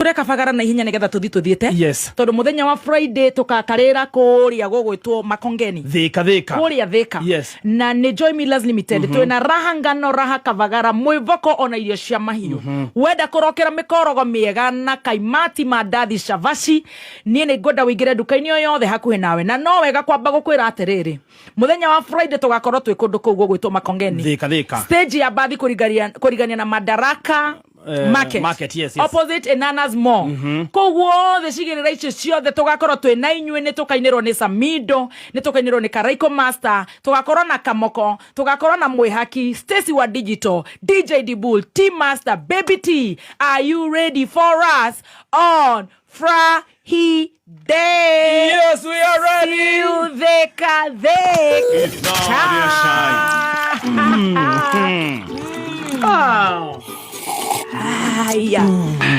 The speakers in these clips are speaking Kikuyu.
Tũrekabagara na ihenya nĩgetha tũthi tũthiĩte. Yes. Tondũ mũthenya wa Friday tũkakarĩra kũrĩa gũgwĩtwo Makongeni. Thika, Thika. Kũrĩa Thika. Yes. Na nĩ Joy Millers Limited. Twĩna raha ngano, raha kavagara, mwĩvoko ona irio cia mahiũ. Wenda kũrokera mĩkorogo mĩega na kaimati, mandathi, cabaci, niĩ nĩ ngwenda ũingĩre nduka-inĩ o yothe hakuhĩ nawe. Na no wega kwamba gũkwĩra atĩrĩrĩ, mũthenya wa Friday tũgakorwo twĩ kũndũ kũu gũgwĩtwo Makongeni. Thika, Thika. Stage ya bathi kũrigania na Madaraka Market. Market, yes. Opposite Enanas Mall. Kũu guothe cigĩrĩra icio ciothe tũgakorwo twĩ na inyuĩ, nĩ tũkainĩrwo nĩ Samido, nĩ tũkainĩrwo nĩ Karaiko Master, tũgakorwo na Kamoko, tũgakorwo na Mwĩhaki, Stacy wa Digital, DJ Dibul, T Master, Baby T. Are you ready for us on Friday? Yes, we are ready. See you Thika, Thika. If not, you shine. Aya.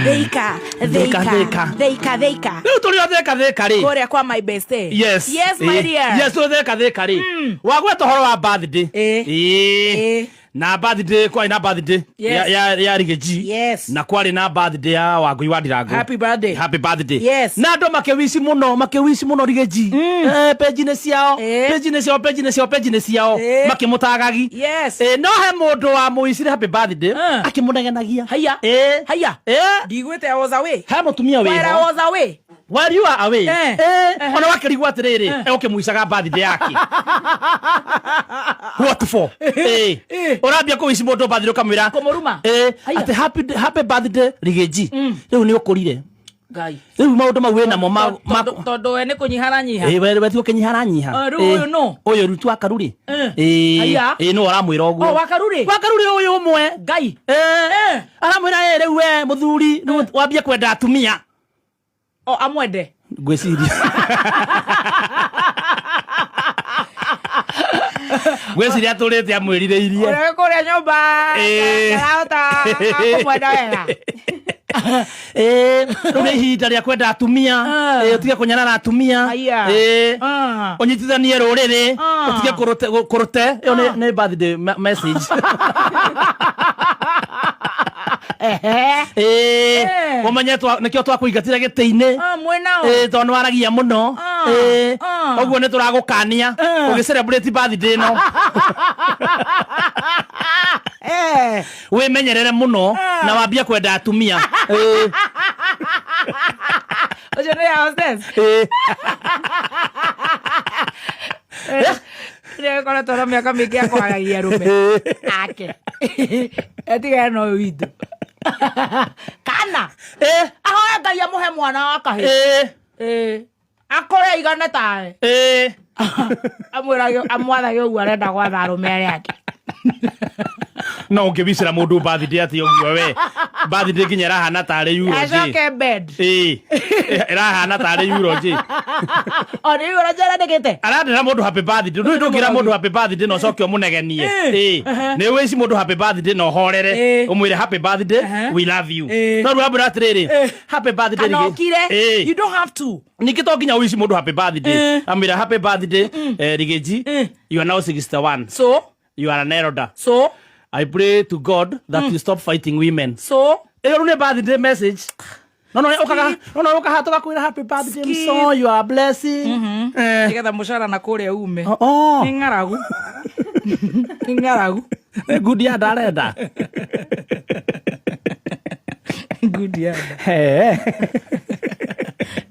Thika, Thika, Thika, Thika. Thika, Thika. Rĩu tũrĩ o Thika, Thika rĩ. Kũrĩa kwa my best. Yes. Yes, my dear. Yes, tũrĩ Thika, Thika rĩ. Wagweta ũhoro wa birthday. Na birthday, kwarĩ na birthday Yes. ya Riggy G. Yes. Na kwarĩ na birthday ya Wangui wa Ndirangu. Happy birthday. Happy birthday. Yes. Na andũ makĩwici mũno, makĩwici mũno Riggy G. Page-inĩ ciao, page-inĩ ciao, page-inĩ ciao, page-inĩ ciao, makĩmũtagagi. Yes. No he mũndũ wamũicire happy birthday, akĩmũnegenagia. Haiya. Haiya. Ndigwĩte I was away. He mũtumia Where I wĩho. was away. While you are away. Ona wakĩrigwo atĩrĩrĩ, egũkĩmũicaga birthday yake. What for? Ũrambia kũwici mũndũ birthday ũkamwĩra. Kũmũruma. Haiya. Atĩ happy birthday Riggy G. Rĩu nĩ ũkũrire. Ngai. Rĩu maũndũ mau wĩnamo ma Tondũ we nĩ kũnyiha aranyiha. We ti gũkĩnyiha aranyiha. Rĩu ũyũ nũ? Ũyũ rĩu ti wa Karuri. Haiya. Nũ ũramwĩra ũguo? O, wa Karuri? Wa Karuri ũyũ ũmwe. Ngai. Aramwĩra, rĩu we mũthuri, rĩu wambie kwenda atumia. O, amwende. Ngwĩciria. Ngwĩciria atũrĩte amwĩrirĩirie. Ũrĩa wĩ kũrĩa nyũmba, arahota kũmwenda wega. Rĩu nĩ ihinda rĩa kwenda atumia. Ũtige kũnyarara atumia. Haiya. Ũnyitithanie rũrĩrĩ. Ũtige kũrũte. Ĩyo nĩ birthday message. Ũmenye nĩkĩo twakũingatire gĩtĩ-inĩ. Mwĩnao. Tondũ nĩ waragia mũno. Ũguo nĩ tũragũkania. Ũgĩ celebrate birthday ĩno. Wĩmenyerere mũno na wambie kwenda atumia. Ũcio nĩ ya hostess? Nĩ ĩkoretwo na mĩaka mĩingĩ ya kũhagagia arũme ake. Etigane na ũyũ witũ. Kana ahoe Ngai amũhe mwana wa kahĩĩ. Akũre aigane tawe. Amwĩrage, amwathage ũguo arenda gwatha arũme arĩa angĩ. No ũngĩwicĩra mũndũ birthday atĩ ũguo we. Birthday nginya ĩrahana tarĩ eulogy. Acoke bed. Ĩrahana tarĩ eulogy. O nĩ eulogy arandĩkĩte? Arandĩra mũndũ happy birthday. Ndũĩ ndũngĩra mũndũ happy birthday na ũcoke ũmũnegenie. Nĩ ũwĩci mũndũ happy birthday na ũhorere. Ũmwĩre happy birthday, we love you. No rĩu wambĩra atĩrĩrĩ, happy birthday Kana rĩngĩ. ũkire. You don't have to. Ningĩ to nginya ũwici mũndũ happy birthday. Amwĩra happy birthday, Riggy G. You are now 61. So? You are an elder. So? I pray to God that you stop fighting women. So? Ĩyo rĩu nĩ birthday message. No, no, ũkaga, no, no, ũkaha tũgakwĩra happy birthday, Skip. so you are blessing. Nĩgetha mũcara na kũrĩa ume. Oh, oh. Nĩ ng'aragu. Nĩ ng'aragu. Nĩ ngundi ya ndarenda. Ngundi ya nda.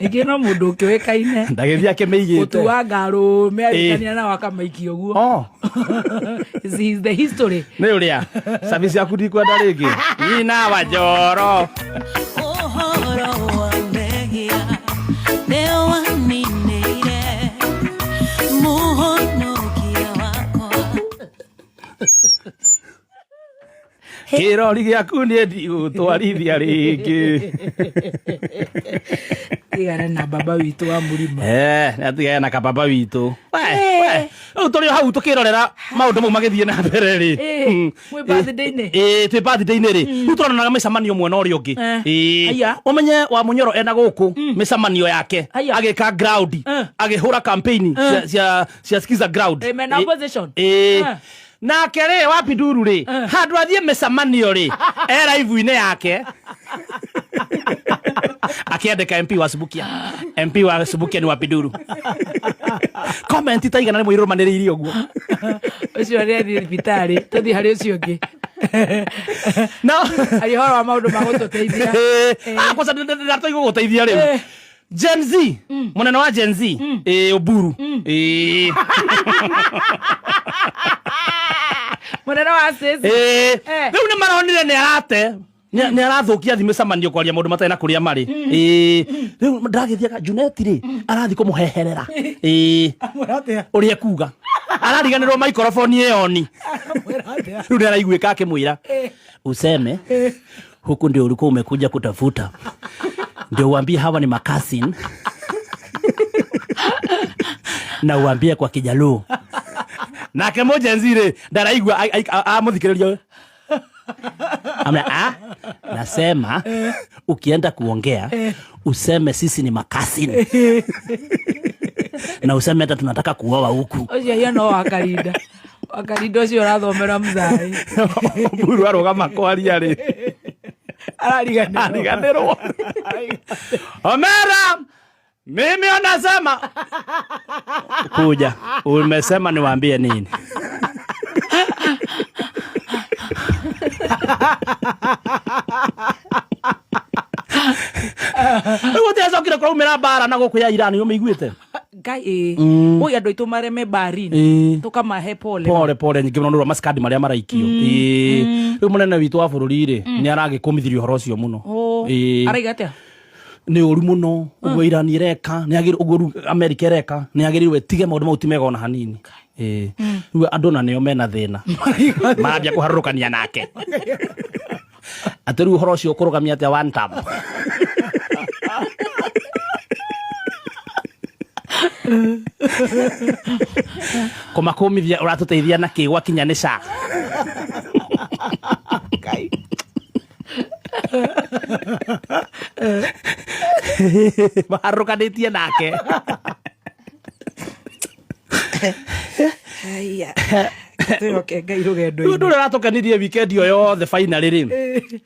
Ningĩ no mũndũ ũkĩũĩkaine. Ndagĩthiĩ akĩmĩigĩte. Gũtuanga arũme arĩkania nao akamaikia ũguo. Oh. This is the history. Nĩ ũrĩa service yaku ndikwenda rĩngĩ. Nyina wa Njoro. Ũhoro wa mehia nĩ waninĩire mũhonokia wakwa. Kĩrori gĩaku niĩ ndigũtwarithia rĩngĩ. Tigana na baba witũ wa mũrima. Nĩ atigane na kababa witũ. We, we, rĩu tũrĩ o hau tũkĩrorera maũndũ mau magĩthiĩ na mbere rĩ. Mwĩ birthday-inĩ? Twĩ birthday-inĩ rĩ. Rĩu tũronaga mĩcemanio mwena ũrĩa ũngĩ. Haiya. Ũmenye wa Mũnyoro ena gũkũ mĩcemanio yake. Haiya. Agĩka ground. Agĩhũra campaign cia skiza ground. Mena opposition? Nake rĩ, wapi nduru rĩ, handũ athiĩ mĩcemanio rĩ, e live-inĩ yake. Akiandika MP wa Subukia, MP wa Subukia ni wa Piduru. Comment ta 100 irumaniriire uguo. Ũcio nĩ athiĩ thibitarĩ, tũthiĩ harĩ ũcio ũngĩ. No. Ari ũhoro wa maũndũ ma gũtũteithia. Ah, kwanza ndatoigwo gũteithia rĩu. Gen Z, munene wa Gen Z, Oburu. Mũnene wa Stacy. Rĩu nĩ maronire nĩ arate nĩ arathukia thi mĩcemanio kwaria maũndũ matarĩ na kũrĩa marĩ. Rĩu ndagĩthiaga Junet rĩ, arathiĩ kũmũheherera. Amwĩra atĩa? Ũrĩa ekuga arariganĩrwo microphone ĩyo ni. Amwĩra atĩa? Rĩu nĩ araiguĩka akĩmwĩra useme huku ndio ulikuwa umekuja kutafuta, ndio uambie hawa ni makasin na uambie kwa Kijaluo. Nake mũjenzi rĩ ndaraigua amũthikĩrĩria amna a nasema ukienda kuongea useme sisi ni makasin na useme hata tunataka kuoa huku. Ũcio hiyo no wakarinda. Wakarinda ũcio ũrathomera mzai. Oburu arũgama kwaria rĩ Arariganĩrwo. Ariganĩrwo. Omera, mimi anasema kuja, umesema niwaambie nini? Rĩu gũtiacokire kũraumĩra mbara na gũkũ ya Iran ũmĩiguĩte? Ngai ĩ. Oi andũ aitũ mareme mbari-inĩ. Tũkamahe pole. Pole pole nyingĩ mũno nĩ ũndũ wa maskadi marĩa maraikio. Rĩu mũnene witũ wa bũrũri rĩ nĩ aragĩkũmithirie ũhoro ũcio mũno. Araiga atĩa? Nĩ ũru mũno ũguo Iran ĩreka, nĩ agĩrĩirwo ũguo rĩu America ĩreka, nĩ agĩrĩirwo ĩtige maũndũ mau ti mega ona hanini. Rĩu andũ na nĩo mena thĩna marambia kũharũrũkania nake atĩ rĩu ũhoro ũcio ũkũrũgamia atĩa one term. Kũmakũmithia ũratũteithia na kĩ gwakinya nĩ ca. Ngai. Maharũrũkanĩtie nake. Haya. Twĩhoke Ngai rũgendo-inĩ. Rĩu ũndũ ũrĩa ũratũkenirie weekend ĩyo yothe finally rĩ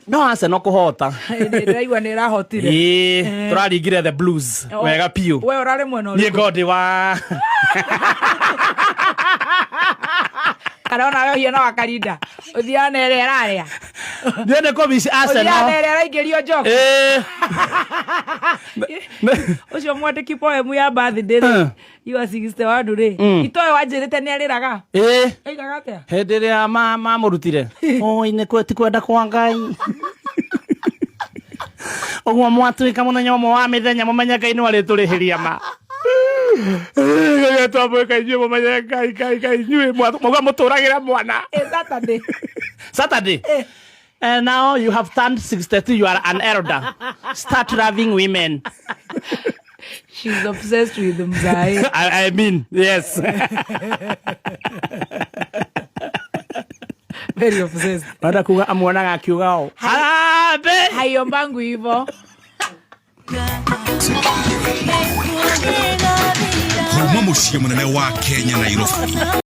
no Arsenal kũhota. Ndĩraigua nĩ ĩrahotire. Ĩĩ, tũraringire the Blues wega piũ. We ũrarĩ mwena Niĩ ũrĩkũ? ngorwo ndĩ wa Kana ona we ũhiana wa Karinda. Ũthiaga na ĩrĩa ĩrarĩa. Niĩ nĩ kũmici Ũthiaga Arsenal. na ĩrĩa ĩraingĩrio njoku. Ũcio mwandĩki poem ya birthday rĩ. You are 61 rĩ. Itoĩ wanjĩrĩte nĩ arĩraga. Aigaga atĩa? Hĩndĩ ĩrĩa mamũrutire oi nĩ ti kwenda kwa Ngai ũguo mwatuĩka mũthenya ũmwe wa mĩthenya mũmenye Ngai nĩ arĩtũrĩhĩria ma. Twamwĩka inyuĩ mũmenye Ngai Ngai Ngai inyuĩ mwauga mũtũragĩre mwana. Saturday. Saturday. And now you have turned 62, you are an elder. Start loving women. She's obsessed with mzae. I mean, yes. Very obsessed. Baada kuga amuonaga akiuga ũũ. Harambee! Haiombangu hivo. Kuma mũciĩ mũnene wa Kenya Nairobi.